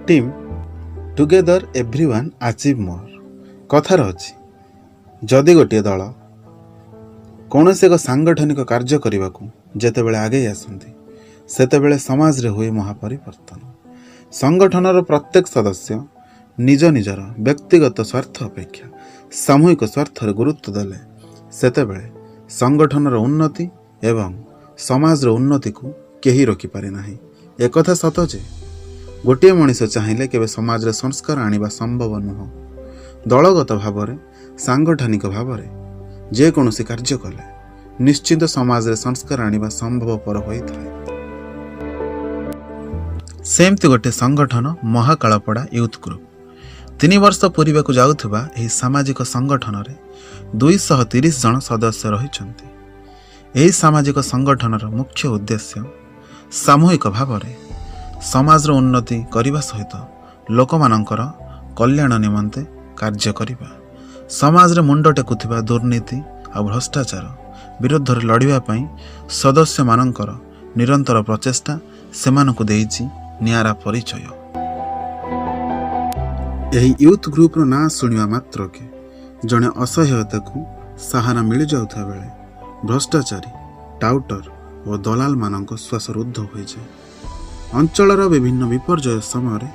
Team together everyone achieve more। କଥାରେ ଅଛି, ଯଦି ଗୋଟିଏ ଦଳ କୌଣସି ଏକ ସାଂଗଠନିକ କାର୍ଯ୍ୟ କରିବାକୁ ଯେତେବେଳେ ଆଗେଇ ଆସନ୍ତି, ସେତେବେଳେ ସମାଜରେ ହୁଏ ମହାପରିବର୍ତ୍ତନ। ସଂଗଠନର ପ୍ରତ୍ୟେକ ସଦସ୍ୟ ନିଜ ନିଜର ବ୍ୟକ୍ତିଗତ ସ୍ୱାର୍ଥ ଅପେକ୍ଷା ସାମୂହିକ ସ୍ୱାର୍ଥରେ ଗୁରୁତ୍ୱ ଦେଲେ, ସେତେବେଳେ ସଂଗଠନର ଉନ୍ନତି ଏବଂ ସମାଜର ଉନ୍ନତିକୁ କେହି ରୋକିପାରେ ନାହିଁ। ଏକଥା ସତ ଯେ ଗୋଟିଏ ମଣିଷ ଚାହିଁଲେ କେବେ ସମାଜରେ ସଂସ୍କାର ଆଣିବା ସମ୍ଭବ ନୁହଁ। ଦଳଗତ ଭାବରେ, ସାଂଗଠନିକ ଭାବରେ ଯେକୌଣସି କାର୍ଯ୍ୟ କଲେ ନିଶ୍ଚିତ ସମାଜରେ ସଂସ୍କାର ଆଣିବା ସମ୍ଭବପର ହୋଇଥାଏ। ସେମିତି ଗୋଟେ ସଂଗଠନ ମହାକାଳପଡ଼ା ୟୁଥ୍ ଗ୍ରୁପ୍। 3 ବର୍ଷ ପୂରିବାକୁ ଯାଉଥିବା ଏହି ସାମାଜିକ ସଂଗଠନରେ 230 ଜଣ ସଦସ୍ୟ ରହିଛନ୍ତି। ଏହି ସାମାଜିକ ସଂଗଠନର ମୁଖ୍ୟ ଉଦ୍ଦେଶ୍ୟ ସାମୂହିକ ଭାବରେ ସମାଜର ଉନ୍ନତି କରିବା ସହିତ ଲୋକମାନଙ୍କର କଲ୍ୟାଣ ନିମନ୍ତେ କାର୍ଯ୍ୟ କରିବା। ସମାଜରେ ମୁଣ୍ଡ ଟେକୁଥିବା ଦୁର୍ନୀତି ଆଉ ଭ୍ରଷ୍ଟାଚାର ବିରୁଦ୍ଧରେ ଲଢ଼ିବା ପାଇଁ ସଦସ୍ୟମାନଙ୍କର ନିରନ୍ତର ପ୍ରଚେଷ୍ଟା ସେମାନଙ୍କୁ ଦେଇଛି ନିଆରା ପରିଚୟ। ଏହି ୟୁଥ୍ ଗ୍ରୁପର ନାଁ ଶୁଣିବା ମାତ୍ରକେ ଜଣେ ଅସହାୟତାକୁ ସାହାରା ମିଳିଯାଉଥିବା ବେଳେ ଭ୍ରଷ୍ଟାଚାରୀ, ଟାଉଟର ଓ ଦଲାଲମାନଙ୍କ ଶ୍ୱାସ ରୁଦ୍ଧ ହୋଇଯାଏ। ଅଞ୍ଚଳର ବିଭିନ୍ନ ବିପର୍ଯ୍ୟୟ ସମୟରେ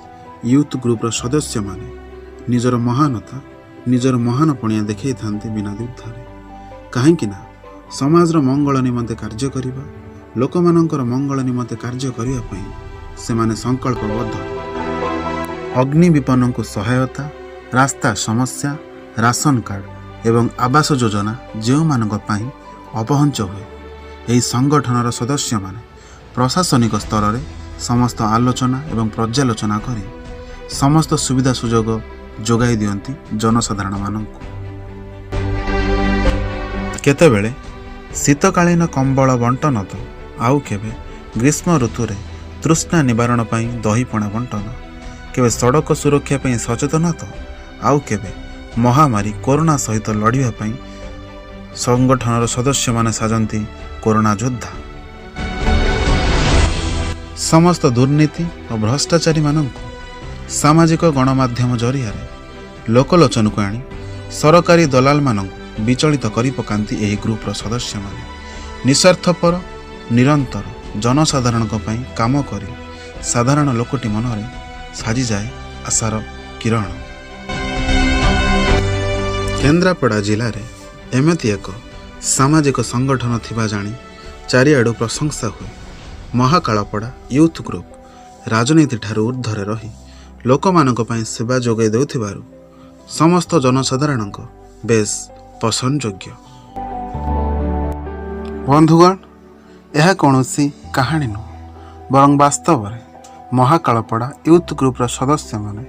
ୟୁଥ୍ ଗ୍ରୁପର ସଦସ୍ୟମାନେ ନିଜର ମହାନତା, ନିଜର ମହାନ ପଣିଆ ଦେଖାଇଥାନ୍ତି ବିନା ଦ୍ୱିଧାରେ। କାହିଁକି ନା ସମାଜର ମଙ୍ଗଳ ନିମନ୍ତେ କାର୍ଯ୍ୟ କରିବା, ଲୋକମାନଙ୍କର ମଙ୍ଗଳ ନିମନ୍ତେ କାର୍ଯ୍ୟ କରିବା ପାଇଁ ସେମାନେ ସଂକଳ୍ପବଦ୍ଧ। ଅଗ୍ନି ବିପନ୍ନଙ୍କୁ ସହାୟତା, ରାସ୍ତା ସମସ୍ୟା, ରାସନ କାର୍ଡ଼ ଏବଂ ଆବାସ ଯୋଜନା ଯେଉଁମାନଙ୍କ ପାଇଁ ଅପହଞ୍ଚ ହୁଏ, ଏହି ସଂଗଠନର ସଦସ୍ୟମାନେ ପ୍ରଶାସନିକ ସ୍ତରରେ ସମସ୍ତ ଆଲୋଚନା ଏବଂ ପର୍ଯ୍ୟାଲୋଚନା କରି ସମସ୍ତ ସୁବିଧା ସୁଯୋଗ ଯୋଗାଇ ଦିଅନ୍ତି ଜନସାଧାରଣମାନଙ୍କୁ। କେତେବେଳେ ଶୀତକାଳୀନ କମ୍ବଳ ବଣ୍ଟନ ତ ଆଉ କେବେ ଗ୍ରୀଷ୍ମ ଋତୁରେ ତୃଷ୍ଣା ନିବାରଣ ପାଇଁ ଦହିପଣା ବଣ୍ଟନ, କେବେ ସଡ଼କ ସୁରକ୍ଷା ପାଇଁ ସଚେତନ ତ ଆଉ କେବେ ମହାମାରୀ କରୋନା ସହିତ ଲଢ଼ିବା ପାଇଁ ସଂଗଠନର ସଦସ୍ୟମାନେ ସାଜନ୍ତି କରୋନା ଯୋଦ୍ଧା। ସମସ୍ତ ଦୁର୍ନୀତି ଓ ଭ୍ରଷ୍ଟାଚାରୀମାନଙ୍କୁ ସାମାଜିକ ଗଣମାଧ୍ୟମ ଜରିଆରେ ଲୋକଲୋଚନକୁ ଆଣି ସରକାରୀ ଦଲାଲମାନଙ୍କୁ ବିଚଳିତ କରି ପକାନ୍ତି ଏହି ଗ୍ରୁପର ସଦସ୍ୟମାନେ। ନିସ୍ୱାର୍ଥପର, ନିରନ୍ତର ଜନସାଧାରଣଙ୍କ ପାଇଁ କାମ କରି ସାଧାରଣ ଲୋକଟି ମନରେ ସାଜିଯାଏ ଆଶାର କିରଣ। କେନ୍ଦ୍ରାପଡ଼ା ଜିଲ୍ଲାରେ ଏମିତି ଏକ ସାମାଜିକ ସଂଗଠନ ଥିବା ଜାଣି ଚାରିଆଡ଼ୁ ପ୍ରଶଂସା ହୁଏ। ମହାକାଳପଡ଼ା ୟୁଥ୍ ଗ୍ରୁପ୍ ରାଜନୀତିଠାରୁ ଉର୍ଦ୍ଧ୍ୱରେ ରହି ଲୋକମାନଙ୍କ ପାଇଁ ସେବା ଯୋଗାଇ ଦେଉଥିବାରୁ ସମସ୍ତ ଜନସାଧାରଣଙ୍କ ବେଶ୍ ପସନ୍ଦଯୋଗ୍ୟ। ବନ୍ଧୁଗଣ, ଏହା କୌଣସି କାହାଣୀ ନୁହଁ, ବରଂ ବାସ୍ତବରେ ମହାକାଳପଡ଼ା ୟୁଥ୍ ଗ୍ରୁପର ସଦସ୍ୟମାନେ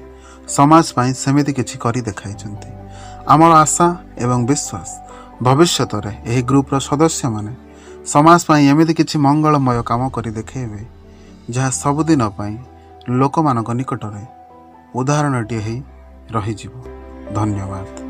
ସମାଜ ପାଇଁ ସେମିତି କିଛି କରି ଦେଖାଇଛନ୍ତି। ଆମର ଆଶା ଏବଂ ବିଶ୍ୱାସ, ଭବିଷ୍ୟତରେ ଏହି ଗ୍ରୁପର ସଦସ୍ୟମାନେ ସମାଜ ପାଇଁ ଏମିତି କିଛି ମଙ୍ଗଳମୟ କାମ କରି ଦେଖାଇବେ, ଯାହା ସବୁଦିନ ପାଇଁ ଲୋକମାନଙ୍କ ନିକଟରେ ଉଦାହରଣଟିଏ ହେଇ ରହିଯିବ। ଧନ୍ୟବାଦ।